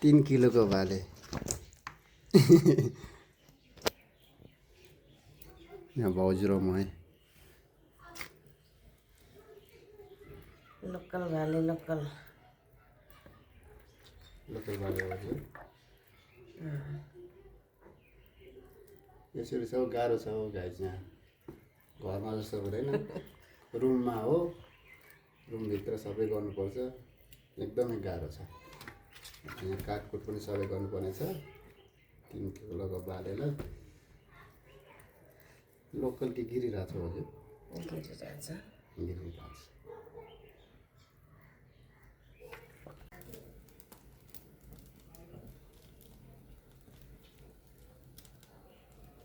3 किलोको भाले यहाँ भाउजू र म लोकल भाले लोकल भाले हो यसरी सब गाह्रो छ हो गाइस यहाँ घरमा जस्तो हुँदैन रुममा हो रुमभित्र सबै गर्नुपर्छ एकदमै गाह्रो छ यहाँ काटकुट पनि सबै गर्नुपर्ने छ 3 किलोको भालेलाई लोकल कि गिरिरहेछ हजुर गिरिरहेछ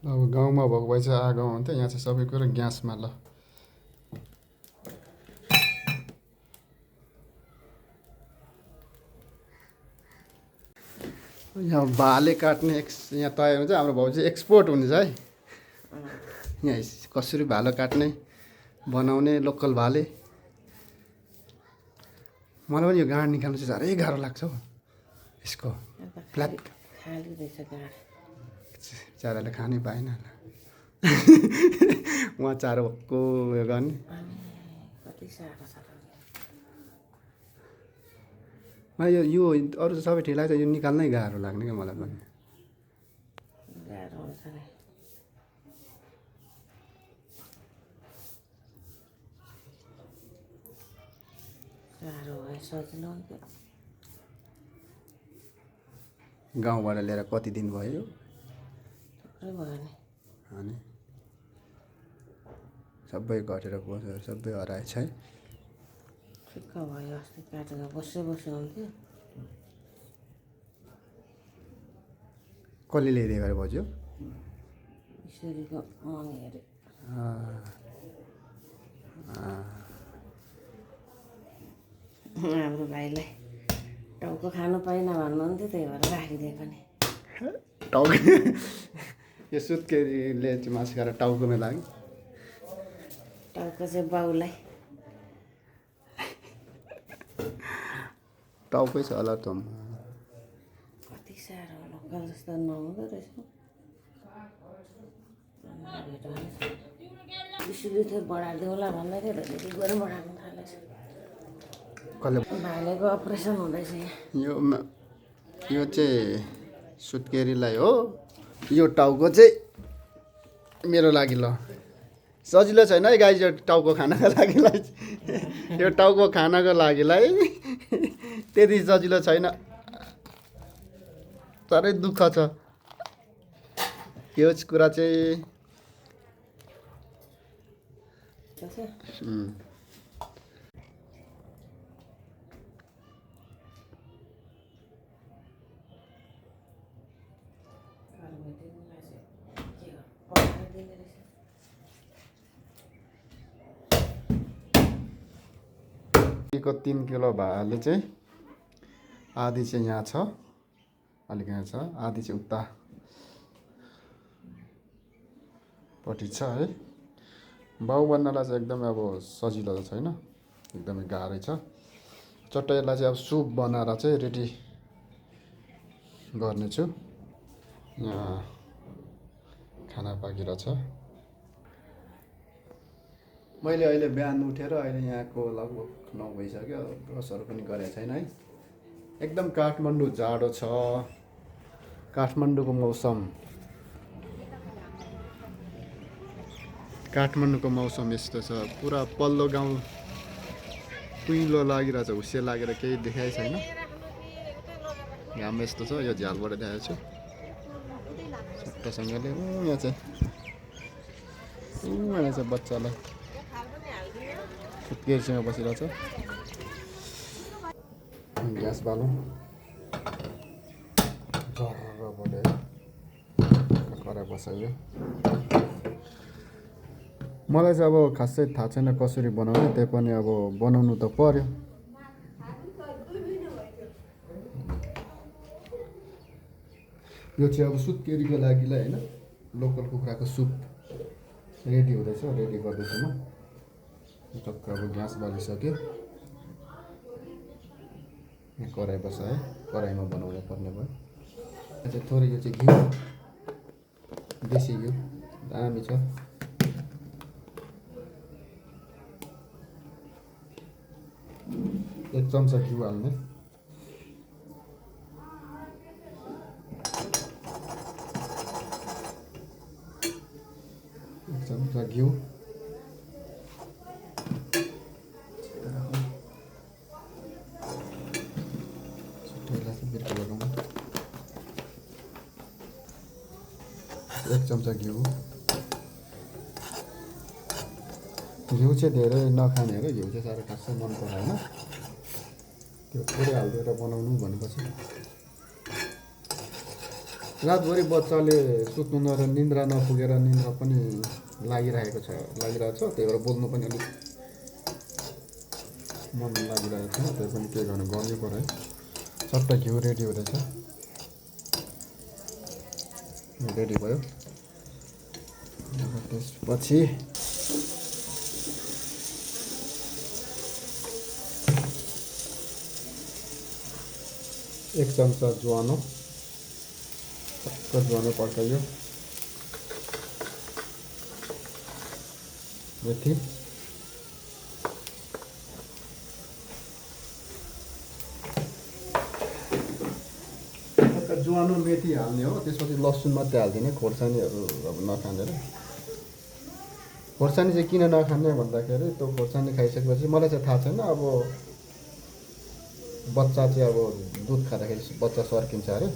अब गाउँमा भएको भए चाहिँ आगो हुन्थ्यो यहाँ चाहिँ सबै कुरो ग्यासमा ल यहाँ भाले काट्ने यहाँ तयार हुन्छ हाम्रो भाउ चाहिँ एक्सपोर्ट हुन्छ है यहाँ कसरी भालो काट्ने बनाउने लोकल भाले मलाई पनि यो गाड निकाल्नु चाहिँ साह्रै गाह्रो लाग्छ हौ यसको फ्ल्याट चाराले खानै पाएन उहाँ चारोको उयो गर्ने यो अरू सबै ठिक लाग्छ यो निकाल्नै गाह्रो लाग्ने क्या मलाई पनि गाउँबाट ल्याएर कति दिन भयो अनि सबै घटेर बसेर सबै हराएछ है ठिक्क भयो अस्ति काटेर बस्यो हुन्थ्यो कसले ल्याइदिएको अरे बज्यो ईश्वरीको मम्मी अरे हाम्रो भाइलाई टाउको खानु पाइन भन्नुहुन्थ्यो त्यही भएर राखिदिएको नि टाउको यो सुत्केरीले चाहिँ मासु खाएर टाउकोमा लाग्यो टाउको चाहिँ बाउलाई टाउकै छ होला त कति साह्रो लोकल जस्तो नहुँदो रहेछ बिसुली बढाइदियो होला भन्दै थियो त्यति गएर बढाउनु थालेछ कसले भालेको अपरेसन हुँदैछ यहाँ यो चाहिँ सुत्केरीलाई हो यो टाउको चाहिँ मेरो लागि ल सजिलो छैन है गाई यो टाउको खानको लागिलाई यो टाउको खानको लागिलाई त्यति सजिलो छैन साह्रै दुःख छ यो कुरा चाहिँ को 3 किलो भाले चाहिँ आधी चाहिँ यहाँ छ अलिक यहाँ छ आधी चाहिँ उता पट्टि छ है बाउ बन्नलाई चाहिँ एकदमै अब सजिलो त छैन एकदमै गाह्रै छ चट्ट यसलाई चाहिँ अब सुप बनाएर चाहिँ रेडी गर्नेछु यहाँ खाना पाकिरहेछ मैले अहिले बिहान उठेर अहिले यहाँको लगभग 9 भइसक्यो ब्रसहरू पनि गरेको छैन है एकदम काठमाडौँ जाडो छ काठमाडौँको मौसम यस्तो छ पुरा पल्लो गाउँ कुइलो लागिरहेछ हुस्से लागेर केही देखाइ छैन घाम यस्तो छ यो झ्यालबाट देखाएको छु छुट्टासँगले यहाँ चाहिँ बच्चालाई सुत्केरीसँग बसिरहेछ ग्यास बालौँ कराई बसायो मलाई चाहिँ अब खासै थाहा छैन कसरी बनाउने त्यही पनि अब बनाउनु त पर्यो यो चाहिँ अब सुत्केरीको लागिलाई हैन लोकल कुखुराको सुप रेडी हुँदैछ रेडी गर्दैछु म टक्क अब ग्यास बालिसक्यो यहाँ कराई बस्छ है, कराईमा बनाउनु पर्ने भयो। अझै थोरै यो चाहिँ घिउ, देसी घिउ दामी छ। एक चम्चा घिउ हाल्ने। एक चम्चा घिउ। एक चम्चा घिउ। घिउ चाहिँ धेरै नखाने हो, घिउ चाहिँ साह्रो खासै मन पराएन, त्यो थोरै हालिदिएर बनाउनु भनेपछि। रातभरि बच्चाले सुत्नु नर निन्द्रा नपुगेर निन्द्रा पनि लागिरहेको छ, त्यही भएर बोल्नु पनि अलिक मन लागिरहेको छ, त्यही पनि के गर्नु, गर्नै पर्यो है। सट्टा घिउ रेडी हुँदैछ, रेडी भयो। त्यसपछि एक चम्चा ज्वानो, ज्वानो पड्काइयो। मेथी, ज्वानो मेथी हाल्ने हो। त्यसपछि लसुन मात्रै हालिदिने, खोर्सानीहरू अब नखाने र। खोर्सानी चाहिँ किन नखाने भन्दाखेरि त्यो खोर्सानी खाइसकेपछि मलाई चाहिँ थाहा छैन, अब बच्चा चाहिँ अब दुध खाँदाखेरि बच्चा सर्किन्छ अरे,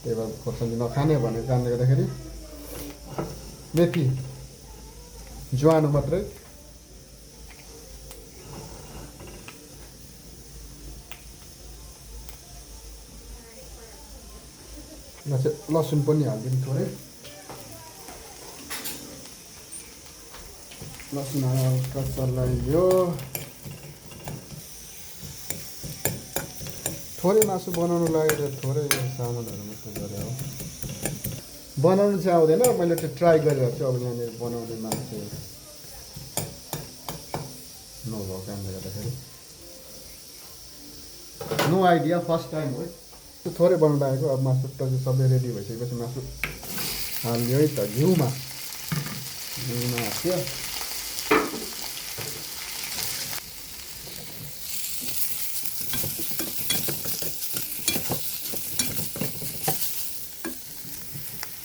त्यही भएर खोर्सानी नखाने भनेको कारणले गर्दाखेरि मेथी ज्वानो मात्रै। लसुन पनि हालिदिनु थोरै, लसुन हल्का चलाइयो। थोरै मासु बनाउनु लागि थोरै सामानहरू मात्रै गरे हो, बनाउनु चाहिँ आउँदैन। मैले त्यो ट्राई गरेर चाहिँ अब यहाँनिर बनाउने मान्छे नभएको कारणले गर्दाखेरि नो आइडिया, फर्स्ट टाइम हो। त्यो थोरै बनाउनु आएको। अब मासु त सबै रेडी भइसकेपछि मासु हाल्यो है त घिउमा हाल्यो।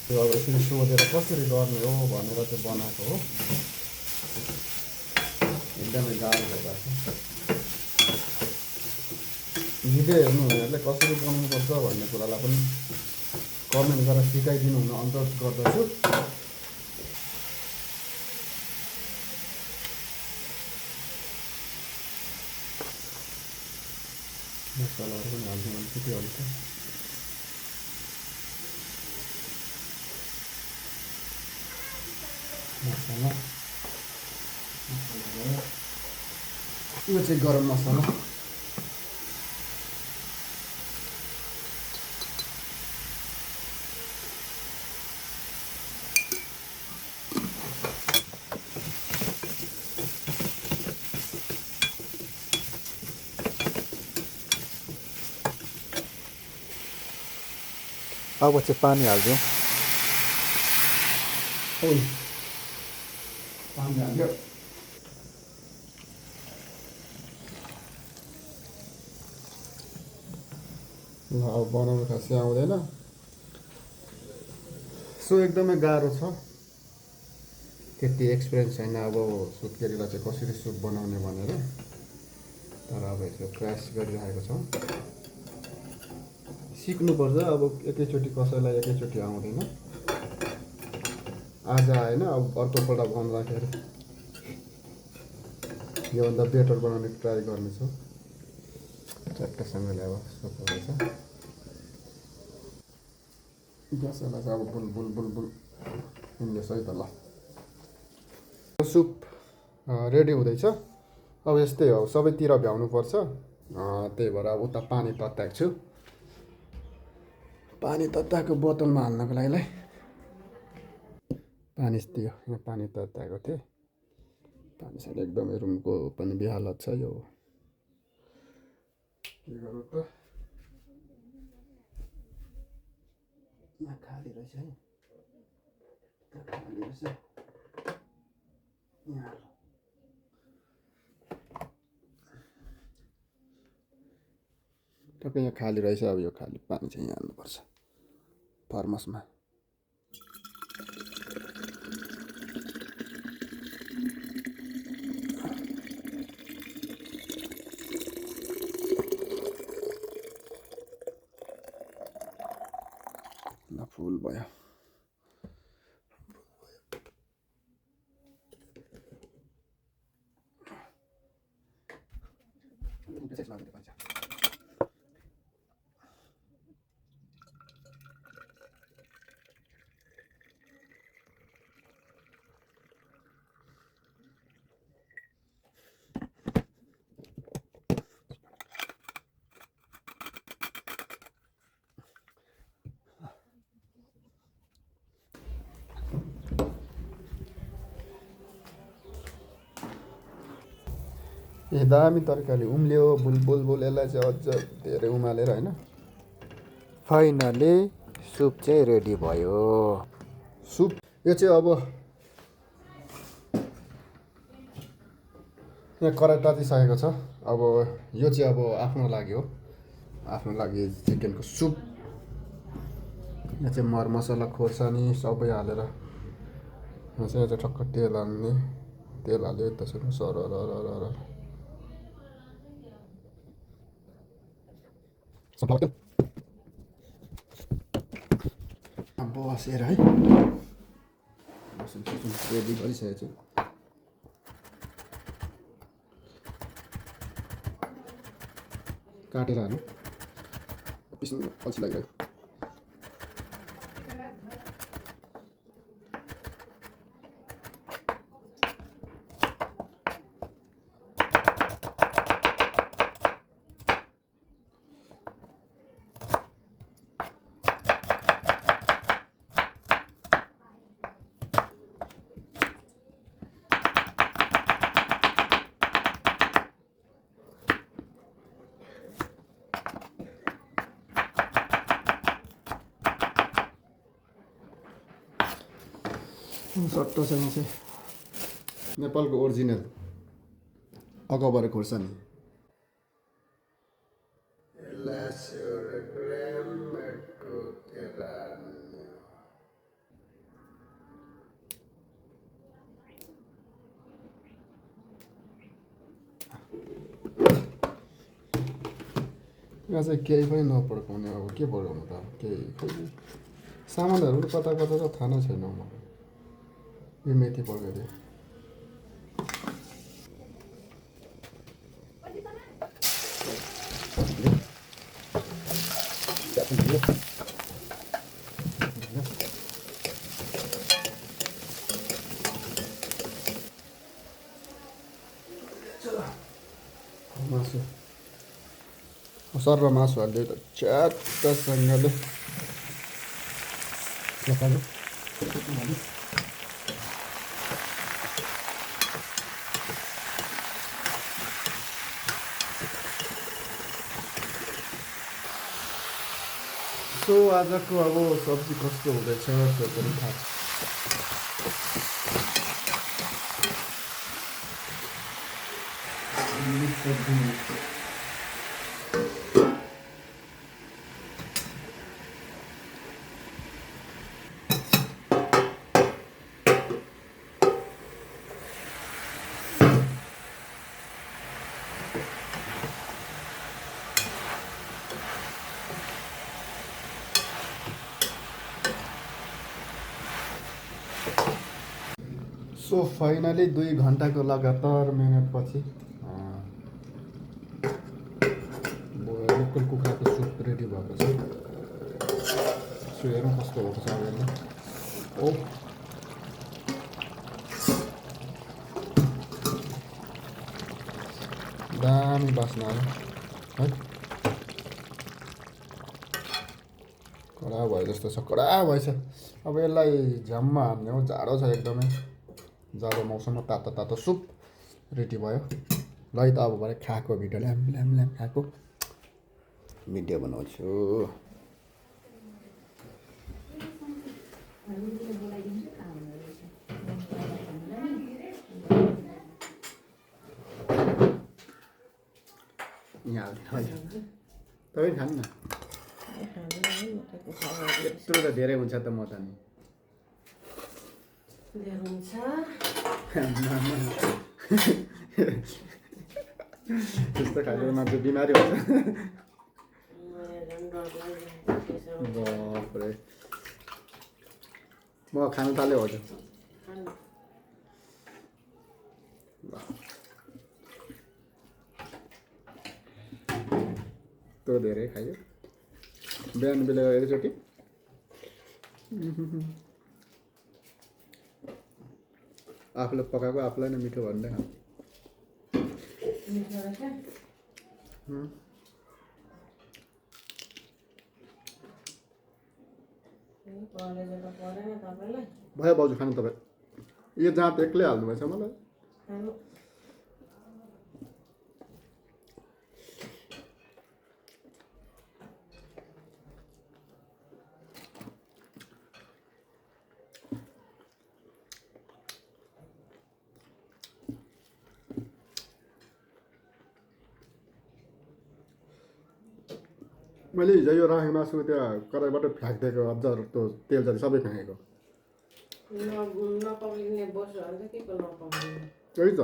त्यो अब यसरी सोधेर कसरी गर्ने हो भनेर चाहिँ बनाएको हो, एकदमै गाह्रो भएको छ। भिडियो हेर्नु हुनेहरूले कसरी बनाउनुपर्छ भन्ने कुरालाई पनि कमेन्ट गरेर सिकाइदिनु हुन अनुरोध गर्दछु। मसलाहरू पनि हाल्नु भने फुटिहाल्छ। मसला यो चाहिँ गरम मसला। अब चाहिँ पानी हाल्दिउँ। पानी हाल्यो। ल अब बनाउनु खासै आउँदैन, सो एकदमै गाह्रो छ, त्यति एक्सपिरियन्स छैन अब सुत्केरीलाई चाहिँ कसरी सुप बनाउने भनेर। तर अब यसो प्रयास गरिरहेको छौँ, सिक्नुपर्छ। अब एकैचोटि कसैलाई एकैचोटि आउँदैन, आज आएन अब अर्कोपल्ट बनाउँदाखेरि योभन्दा बेटर बनाउने ट्राई गर्नेछु। चट्टसँगले अब सक्नुपर्छ। ग्यासलाई चाहिँ अब बुल बुल बुल बुल हिँड्दैछ है त। ल सुप रेडी हुँदैछ। अब यस्तै हो, सबैतिर भ्याउनुपर्छ, त्यही भएर अब उता पानी तताएको छु। पानी तताएको बोतलमा हाल्नको लागिलाई पानी थियो, यहाँ पानी तताएको थिएँ। पानी चाहिँ एकदमै रुमको पनि बेहालत छ। यो के गरौँ त। यहाँ खाली रहेछ है, खाली रहेछ यहाँ। टक्कै यहाँ खाली रहेछ। अब यो खाली पानी चाहिँ यहाँ हाल्नुपर्छ थर्मसमा। ल फुल भयो। ए दामी तरकारी उम्ल्यो बुलबुल। यसलाई चाहिँ अझ धेरै उमालेर होइन, फाइनली सुप चाहिँ रेडी भयो। सुप यो चाहिँ अब यहाँ कराई तातिसकेको छ। अब यो चाहिँ अब आफ्नो लागि हो, आफ्नो लागि चिकनको सुप। यहाँ चाहिँ मरमसला खोर्सानी सबै हालेर यहाँ चाहिँ ठक्क तेल हाल्ने। तेल हाल्यो त्यसरी सर बसेर है रेडी गरिसकेको छु। काटेर हाल्नु, पिस्नु अल्छी लागिरहेको। सट्टो चाहिँ चाहिँ नेपालको ओरिजिनल अकबर खोर्सानी। यहाँ चाहिँ केही पनि नपड्काउने। अब के पड्काउनु त, केही खोइ सामानहरू कता कता त थाहा नै छैन मलाई। यो मेथी पड्काइदियो। मासु सर र मासु हाल्दै त च्यात्तसँगले सो आजको अब सब्जी कस्तो हुँदैछ त्यो पनि थाहा छ। सो फाइनली 2 घन्टाको लगातार मेहनतपछि लोकल कुखुराको सुप रेडी भएको छ। सो हेरौँ कस्तो भएको छ अब यसलाई। ओ दामी बास्ना आयो है। कडा भयो जस्तो छ, कडा भएछ। अब यसलाई झ्याममा हान्ने हो, जाडो छ एकदमै। जाडो मौसममा तातो तातो सुप रेडी भयो। ल है त अब भरे खाएको भिडियो ल्याम ल्याम ल्याम खाएको भिडियो बनाउँछु। यहाँ हाल्दिनु हजुर तपाईँ खानु न त्यत्रो त धेरै हुन्छ त म त नि हुन्छ त्यस्तो खाएर मान्छे बिमारी हुन्छ बाफ्रे म खानु थाल्यो हजुर त्यो धेरै खायो बिहान बेलुका एकचोटि आफूले पकाएको आफूलाई नै मिठो भन्दै खानु भयो भाउजू खानु तपाईँ यो जाँत एक्लै हाल्नु भएछ मलाई मैले हिजो यो राखेको मासु त्यहाँ कराईबाट फ्याँकिदिएको अझ त्यो तेल जाति सबै फ्याँकेको नपक्रिने बस्यो भने के को नपक्रिने त्यही त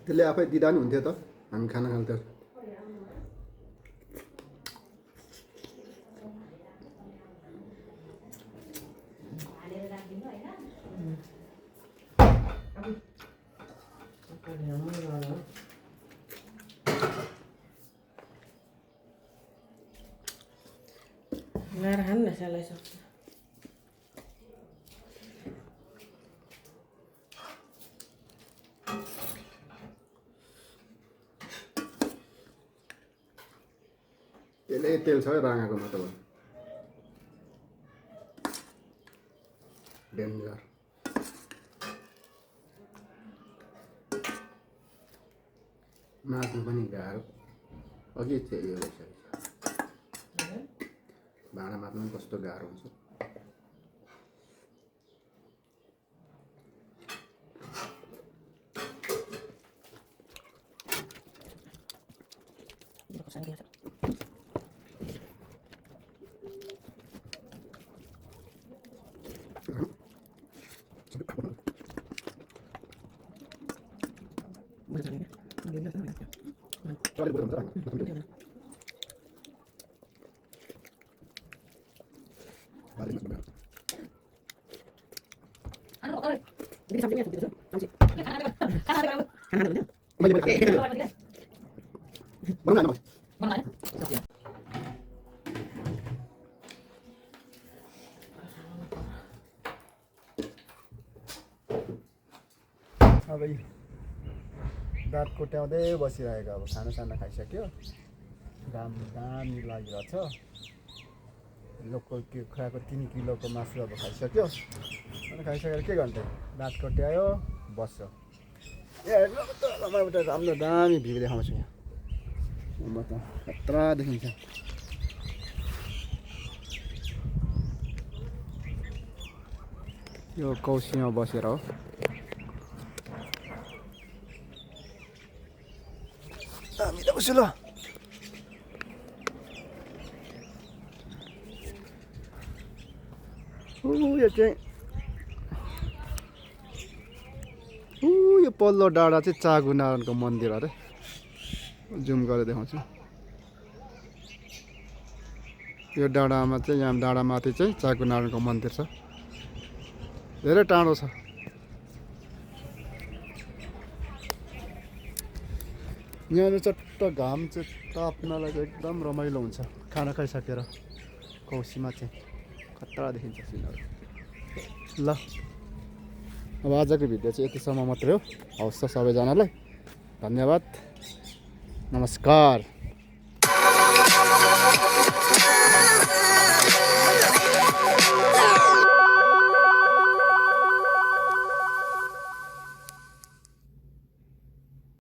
त्यसले आफै दिँदा नि हुन्थ्यो त हामी खाना खान्थ्यो लाएर खानु न सेलाइ सक्छ त्यसले तेल छ है राँगाको मतलब डेन्जर माथि पनि गाह्रो अघि चाहिँ यो रहेछ भाँडा मार्नु पनि कस्तो गाह्रो हुन्छ अब दाँत कोट्याउँदै बसिरहेको अब खानासाना खाइसक्यो घाम दामी लागिरहेछ लोकल के खुवाएको 3 किलोको मासु अब खाइसक्यो अनि खाइसकेर के गर्नु दाँत कोट्यायो बस्छ ए हेर्नु त लमाबाट राम्रो दामी भ्यू देखाउँछु यहाँ म त खतरा देखिन्छ यो कौसीमा बसेर हो हामी त बस्यो ल यो चाहिँ यो पल्लो डाँडा चाहिँ चागु नारायणको मन्दिर अरे जुम गरेर देखाउँछु यो डाँडामा चाहिँ यहाँ डाँडामाथि चाहिँ चागु नारायणको मन्दिर छ धेरै टाढो छ यहाँ चट्ट घाम चाहिँ ताप्नलाई चाहिँ एकदम रमाइलो हुन्छ खाना खाइसकेर कौसीमा चाहिँ खतरा देखिन्छ सिनहरू ल अब आजको भिडियो चाहिँ यतिसम्म मात्रै हो हवस् त सबैजनालाई धन्यवाद नमस्कार।